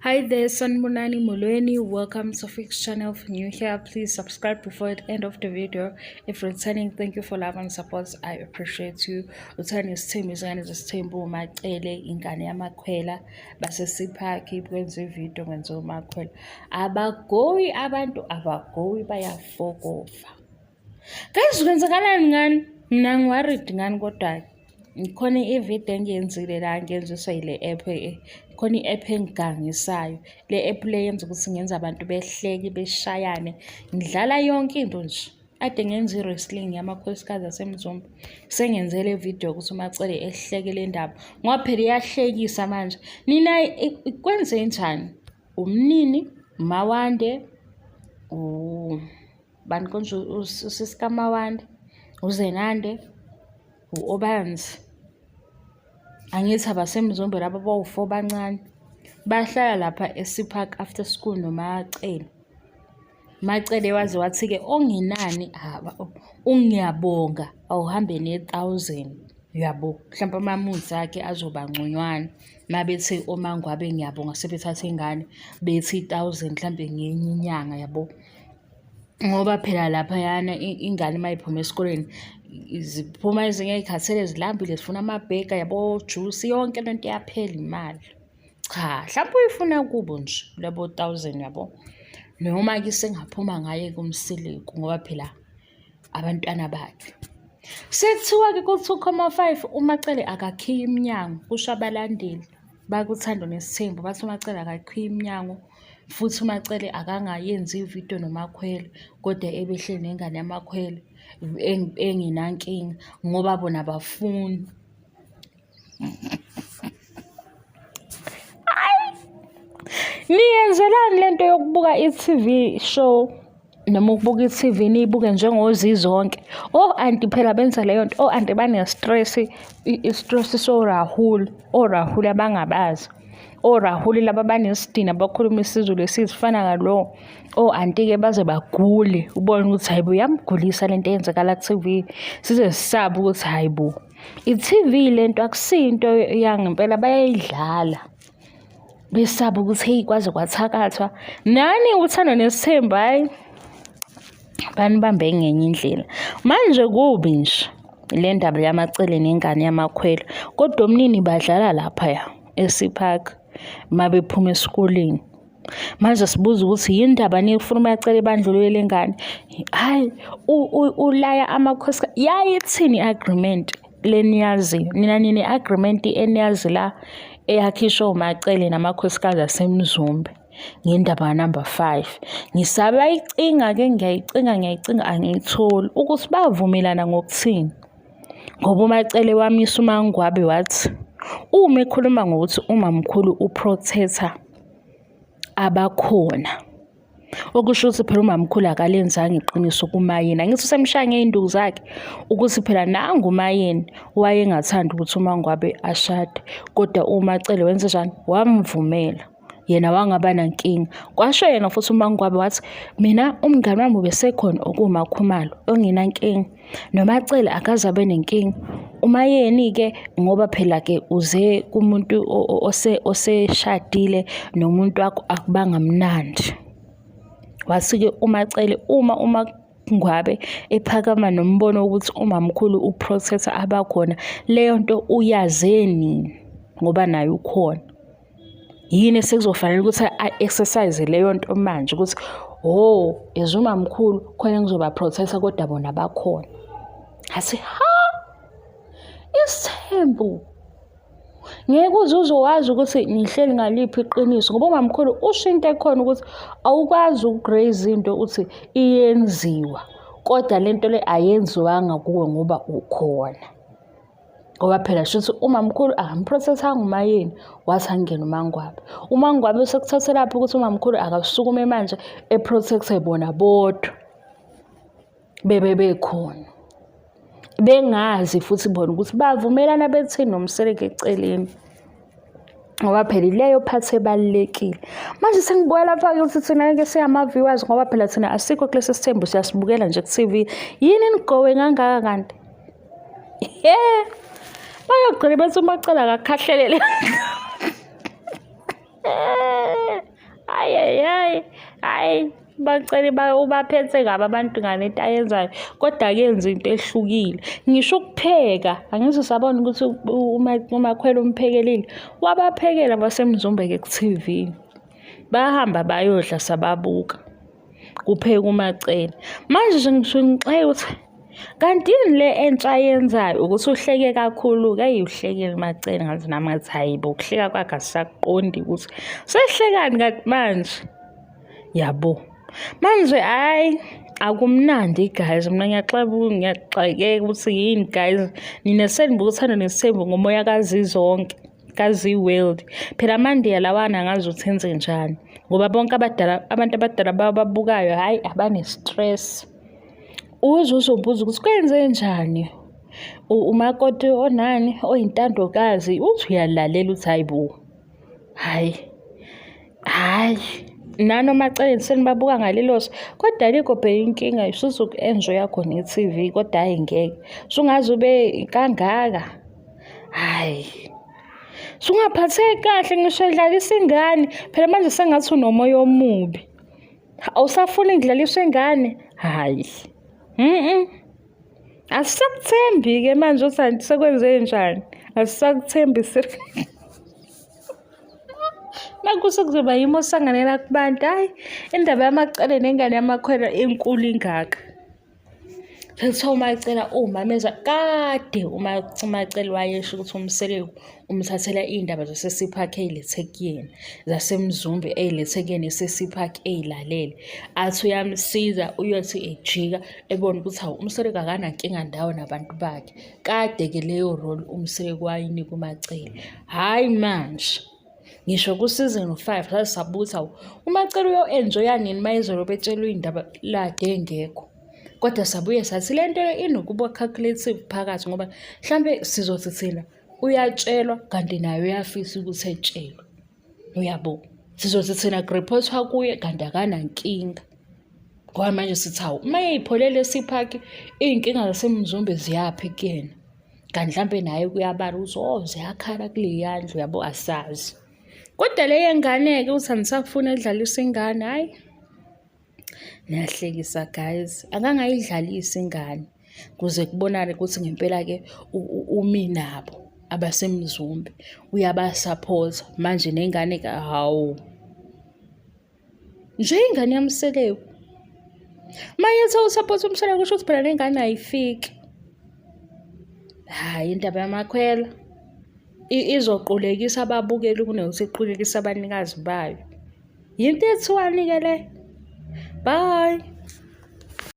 Hi there, Sanibonani Molweni. Welcome to Fix Channel. If new here, please subscribe before the end of the video. If returning, thank you for love and support. I appreciate you. Uthanda isithembu, izingane zesithembu, uMaCele, ingane yamakhwela, basesiphakhi kwenza ividiyo kwenziwa uMakhwela. Abagowi abantu, abagowi bayafokofa. Guys, kwenzakalani ngani? Mina ngi-worried ngani kodwa-ke. Khona ividiyo engiyenzile la ngiyenziswa yile app, khona i-app engigangisayo. Le app le yenza ukuthi ngenze abantu behleke beshayane. Ngidlala yonke into nje. Kade ngenza i-wrestling yamakhosikazi aseMzumbe. Sengenze le video ukuthi uMaCele ehleke le ndaba ngoba phela iyahlekisa manje. Nina kwenzenjani? Umnini, uMawande, bani konje usisi kaMawande, uZenande, u-Obanzi. Angithi abaseMzumbe laba bawu-four bancane. Bahlala lapha eSea after school noMaCele. Macele waze wathi-ke okungenani ungiyabonga awuhambe ne-thousand uyabo. Mhlampe ama-moods akhe azoba ngconywana uma bethi oMaNgwabe ngiyabonga sebethathe ingane bethi i-thousand mhlampe ngenye inyanga yabo. Ngoba phela laphayana ingane uma iphuma esikoleni ziphuma ezinye ey'khathele zilambile zifuna amabhega yabo, ojusi yonke lento iyaphela imali. Cha, hlampe uyifuna kubo nje labo thousand yabo. Noma-ke isengaphuma ngaye kuMseleku ngoba phela abantwana bakhe. Sekuthiwa-ke ku-2.5 uMaCele akakhiye iminyango, kusho abalandeli bakuThando Nesithembu bathi uMaCele akakhiye iminyango futhi uMaCele akangayenzi ividiyo noMakhwela kodwa ebehleli nengane yaMakhwela engenankinga ngoba bona abafuni. Niyenzelani lento yokubuka i-TV show noma ukubuka i-TV niyibuke njengozizonke? O-anti phela benza leyo nto, o-anti bane-stress, i-stress so-Rahul, o-Rahul abangabazi. O-Rahul laba banesidina bakhuluma isiZulu esizifana ngalo. O-anti-ke baze bagule, ubone ukuthi hhayi bo iyamgulisa lento eyenzakala ku-TV. Size sisabe ukuthi hhayi bo, i-TV lento akusiyo into yangempela bayayidlala. Besaba ukuthi heyi kwaze kwathakathwa. Nani uthando nesithembu hhayi banibambe ngenye indlela. Manje kubi nje le ndaba yamacele nengane yamakhwela kodwa omnini badlala laphaya eSea-Park uma bephuma esikoleni. Manje sibuza ukuthi yini ndaba nifuna uMaCele ebandlulule le ngane? Hhayi, ulaya amakhosikazi. Yayithini i-agreement le niyaziyo? Nina nine-agreement eniyazi la eyakhishwa uMaCele namakhosikazi aseMzumbe ngendaba ka-number five. Ngisabayicinga-ke ngiyayicinga ngiyayicinga angiyitholi ukuthi bavumelana ngokuthini. Ngoba uMaCele wamisa uMaNgwabe wathi uma ekhuluma ngokuthi umamkhulu u-protect-a abakhona, okusho ukuthi phela umamkhulu akalenzanga iqiniso kuMayeni. Angithi usemshaya ngey'nduku zakhe ukuthi phela nangu uMayeni wayengathandi ukuthi uMaNgwabe ashade, kodwa uMaCele wenzenjani? Wamvumela. Yena wangaba nankinga. Kwasho yena futhi uMaNgwabe wathi, mina umngani wami ubesekhona okuwuMaKhumalo ongenankinga. NoMaCele akaze abe nenkinga. UMaYeni-ke ngoba phela-ke uze kumuntu oseshadile nomuntu wakho akubanga mnandi. Wase-ke uMaCele uma uMaNgwabe ephakama nombono wokuthi umamkhulu u-protect-a abakhona, leyo nto uyaze nini ngoba naye ukhona. Yini esekuzofanele ukuthi a-exercise leyo nto manje ukuthi oh as umamkhulu khona ngizoba-protect-a kodwa bona bakhona. Ngathi ha, isithembu ngeke uze uzowazi ukuthi nihleli ngaliphi iqiniso ngoba umamkhulu usho into ekhona ukuthi awukwazi uku-raise into uthi iyenziwa kodwa le nto le ayenziwanga kuwe ngoba ukhona. Ngoba phela shuthi umamkhulu akamprotect-anga uMayeni wathi angene uMaNgwabe. UMaNgwabe usekuthathelaphi ukuthi umamkhulu akasukume manje e-protect-e bona bodwa bebe bekhona. Bengazi futhi bona ukuthi bavumelana bethini noMseleku eceleni. Ngoba phela ileyo phathi ebalulekile. Manje sengibuka lapha-ke ukuthi thina-ke singama-viewers ngoba phela thina asikho kulesi sithembu siyasibukela nje ku-TV. Yini nigowe kangaka kanti? He! Bayogcina bethi uMaCele akakhahlelele. Hhayi hhayi hhayi bacele ubaphethe kabi abantu ngale nto ayenzayo kodwa akenzi into ehlukile. Ngisho ukupheka, angithi usabona ukuthi uMakhwela umphekelile, wabaphekela abaseMzumbe-ke ku-T_V. Bahamba bayodla sababuka, kupheka uMaCele. Manje nje ngisuke ngixakeka ukuthi kanti yini le entsha ayenzayo ukuthi uhleke kakhulu-ke, eyi uhlekile uMaCele ngaze nami ngathi hhayi bo ukuhleka kwakhe asisakuqondi ukuthi sehlekani kanti manje. Yabo. Manje hhayi akumnandi guys, mina ngiyaxakeka ukuthi yini guys, nina senibuka uThando Nesithembu ngomoya kaZizonke. kaZee-World. Phela amaNdiya lawana angazi ukuthi enze njani ngoba bonke abadala abantu abadala bababukayo hhayi abane-stress. Uze uzobuza ukuthi kwenze njani umakoti onani oyintandokazi uthi uyalalela uthi hhayi bo, hhayi hhayi nanoma eceleni senibabuka ngalelo so kodwa alikho bhe inkinga usuzoku-enjoya khona i-T_V kodwa hhayi ngeke sungaze ube kangaka. Hhayi sungaphatheki kahle ngisho edlalisa ingane phela manje sengathi unomoya omubi awusafuni ngidlaliswe ingane hhayi Asisakuthembi-ke manje ukuthi anti sekwenze njani asisakuthembi Naku sekuzoba yimi osanganela kubantu hhayi indaba yamacele nengane yamakhwela inkulu ingaka. Sekuthiwa uMacele uwumameza kade uMacele wayesho ukuthi uMseleku umthathela iy'ndaba zaseSea Park ey'lethe kuyena, zaseMzumbe ey'lethe kuyena eseSea Park ey'lalele. Athi uyamsiza uyothi ejika ebone ukuthi hawu uMseleku akanankinga ndawo nabantu bakhe. Kade-ke leyo role uMseleku wayinika uMacele, hhayi manje. Ngisho ku-season 5 saze sabuka ukuthi hawu uMacele uyo-enjoya nini uma ezolobe etshelwa iy'ndaba lade engekho. Kodwa sabuye sathi le nto inokuba calculative phakathi ngoba mhlampe sizothi thina uyatshelwa kanti naye uyafisa ukuthi etshelwe. Uyabo? Sizothi thina kuriphothwa kuye kanti akanankinga. Ngoba manje sithi hawu uma eyipholele esiphakhi iy'nkinga zaseMzumbe ziyaphi kuyena? Kanti mhlampe naye kuyabala ukuthi oh ziyakhala kuleya ndlu yabo asazi. Kodwa le yengane-ke uthi angisafuni edlalisa ingane, hhayi. Niyahlekisa guys, akangayidlalisi ingane kuze kubonakale ukuthi ngempela-ke umi nabo abaseMzumbe uyabasaphotha manje nengane-ke hawu. Nje ingane yaMseleku. Uma ethi usapotha uMseleku kusho ukuthi phela lengane ayifiki. Hhayi indaba yamakhwela izoqulekisa ababukeli kunokuthi iqulekise abanikazi bayo. Yinto ethiwani-ke le? Bye.